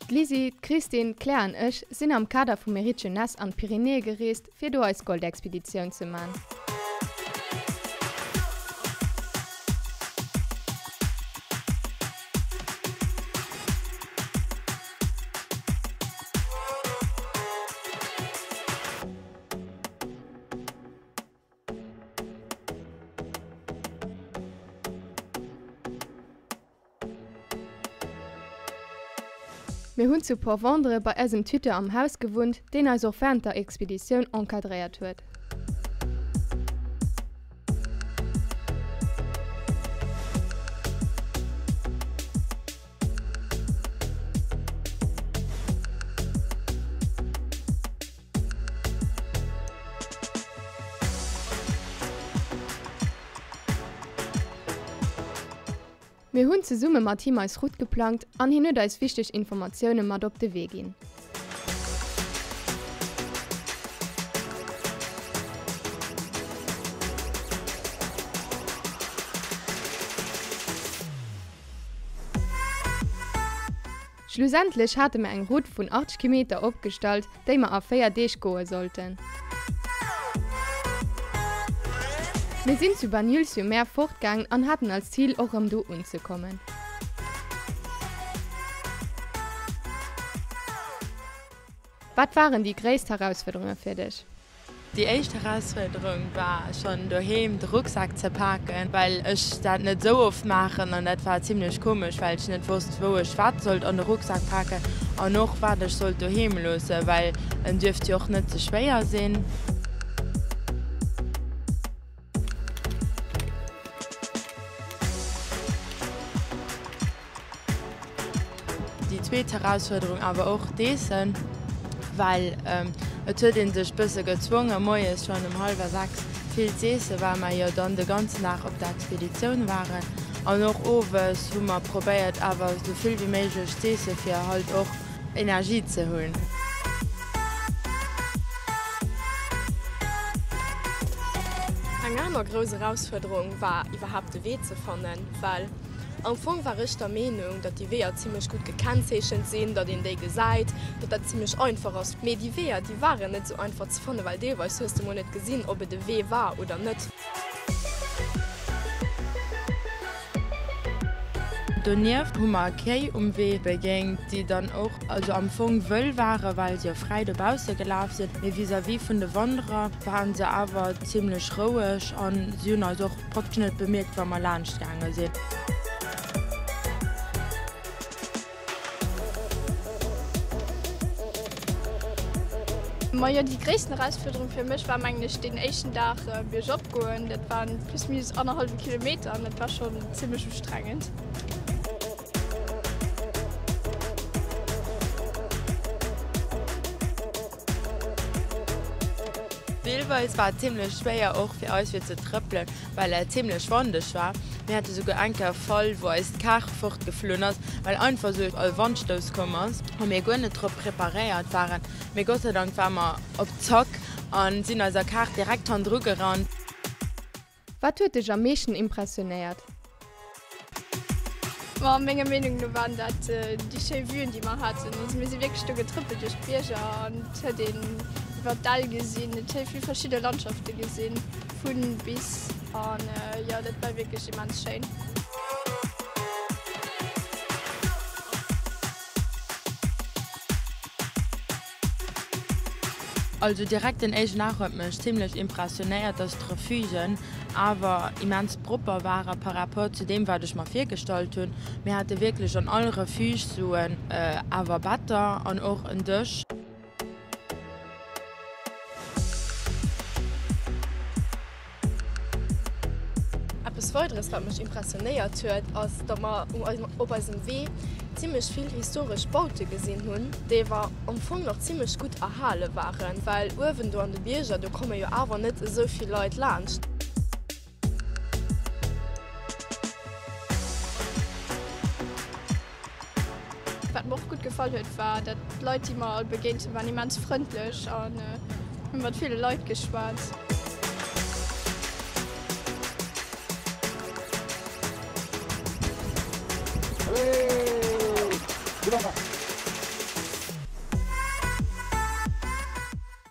D'Lisi, d'Christine, d'Claire an ech sinn am Kader vum Mérite Jeunesse an d'Pyrenäe gereest, fir do eis Goldexpeditioun ze man. Mir hunn zu Port-Vendres bei eisem Tuteur am Haus gewunnt, deen eis och während der Expeditioun encadréiert huet. Mir hunn zesumme mat him eis Route geplangt an hien huet eis wichteg Informatioune mat op de Wee ginn. Schlussendlech hate mer eng Route vun 80 Kimeter opgestallt, déi mer a 4 Deeg goe sollten. Mir sinn zu Banyuls-sur-Mer fortgaangen an haten als Zil och rëm do unzekommen. Wat waren déi gréisst Herausfuerderunge fir dech? Déi éischt Erausfuerderung war schonn doheem de Rucksak ze paken, well ech dat net esou oft maachen an dat war zimlech komesch, well ech net wosst wou ech wat sollt an de Rucksak paken an och wat ech sollt doheem loossen, well en duerft jo och net ze schwéier sinn. Déi zweet Herausfuerderung awer och d'Eessen, well et huet ee sech bësse gezwonge moies schonn um hallwer 6 vill z'eessen, well mer jo dann de ganzen Dag op der Expeditioun waren. An och owes hu mer probéiert awer esou vill wéi méiglech z'eesse fir halt och Energie ze hunn. Eng aner grouss Erausfuerderung war iwwerhaapt de Wee ze fannen, well Am Fong war ech der Meenung, datt déi Weeër zimlech gutt gekennzeechent sinn, datt een déi gesäit, datt dat zimlech einfach ass. Mee déi Weeër, déi waren net esou einfach ze fannen, well deelweis hues de mol net gesinn, ob et e Wee war oder net. Donieft hu mer Kéi um Wee begéint, déi dann och, also am Fong wëll waren, well se jo fräi dobausse gelaf sinn, mee vis-à-vis vun de Wanderer waren se awer zimlech roueg an si hunn eis och Praktesch net bemierkt wa mer laanscht gaange sinn. Majo déi gréissten Erausfuerderung fir mech war mengen ech deen éischten Dag biergop goen. Dat waren plus minus annerhallwe Kilometer an dat war schonn zimmlech ustrengend. Deelweis war et zimlech schwéier och fir eis fir ze trëppelen, well et zimlech wandeg war. Mir hate souguer eng Kéier e Fall wou eis d'Kar fortgeflunn ass, well einfach esou e Wandstouss komm ass a mir guer net drop preparéiert waren. Mee Gott sei Dank ware mer op Zack a sinn eiser Kar direkt hannendru gerannt. Wat huet dech am meeschten impressionéiert? Ma menger Meenung no waren dat déi schéi Vuen déi mer haten. Also mir si wierklech do getrëppelt duerch d'Bierger an et huet een iwwer d'Däll gesinn, et huet ee vill verschidde Landschafte gesinn, vun bis an jo dat war wierklech immens schéin. Also direkt den éischten Dag huet mech zimlech impressionéiert, dass d'Refugen awer immens propper ware par rapport zu deem wat ech mer virgestallt hunn. Mir hate wierklech an all Refuge sou awer Better an och en Dësch. Eppes weideres wat mech impressionéiert huet ass datt mer op eisem Wee zimlech vill historesch Baute gesinn hunn, déi awer am Fong nach zimlech gutt erhale waren, well uewen do an de Bierger do komme jo awer net esou vill Leit laanscht. Wat mer och gutt gefall huet, war dat d'Leit déi mer all begéint hunn, waren immens frëndlech an hunn mat ville Leit geschwat.